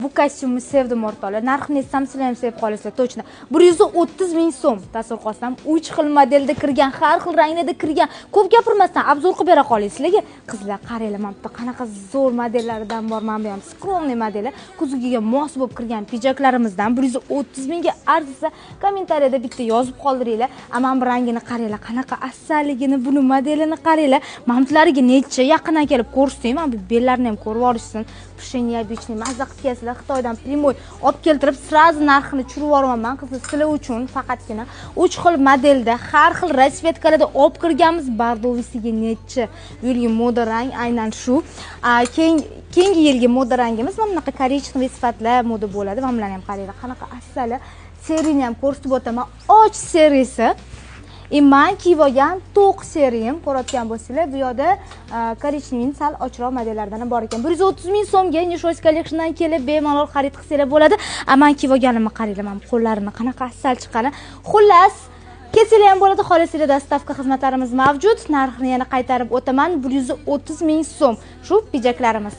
Bu kostyumni sevdim, o'rtoqlar. Narxini aytsam, sizlar ham sevib qolasizlar, точно. 130 ming so'm. Tasavvur qilsam, 3 xil modelda kirgan, har xil ranglarda kirgan. Ko'p gapirmasdan обзор qilib bera qolay sizlarga. Qizlar, qaranglar, mana bu qanaqa zo'r modellaridan bor, mana bu ham скромный modeli. Kuzgiga mos bo'lib kirgan pijaklarimizdan 130 mingga arzisa, kommentariyada bitta yozib qoldiringlar. Mana bu rangini qaranglar, qanaqa assalligini, buni modelini qaranglar. Mana bularga necha yaqindan kelib ko'rsang, mana bu bellarini ham ko'rib olishsin. Пшение обычный, mazza qilib kelsizlar, Xitoydan прямой olib keltirib, сразу narxini tushirib yuboryapman, qizlar, sizlar uchun faqatgina. 3 xil modelda, har xil расцветка larda olib kirganmiz. Бордовый siga necha? Bu yilgi moda rang aynan shu. Keyingi yilgi moda rangimiz mana bunaqa коричневый sifatlar moda bo'ladi. Mana bularni ham qaranglar, qanaqa asali. Серый ni ham ko'rsatib o'taman. Och серый si. Man kiyib olgan to'q серый im ko'rayotgan bo'lsanglar, bu yoqda коричневый sal ochroq modellardan ham bor ekan. 130 ming so'mga Nishoys Collectiondan kelib bemalol xarid qilsanglar bo'ladi. Man kiyib olganimni qaranglar, mana qo'llarini qanaqa asal chiqqani. Xullas, kelsanglar ham bo'ladi, xohlasanglar доставка xizmatlarimiz mavjud. Narxini yana qaytarib o'taman, 130 ming so'm shu pijaklarimiz.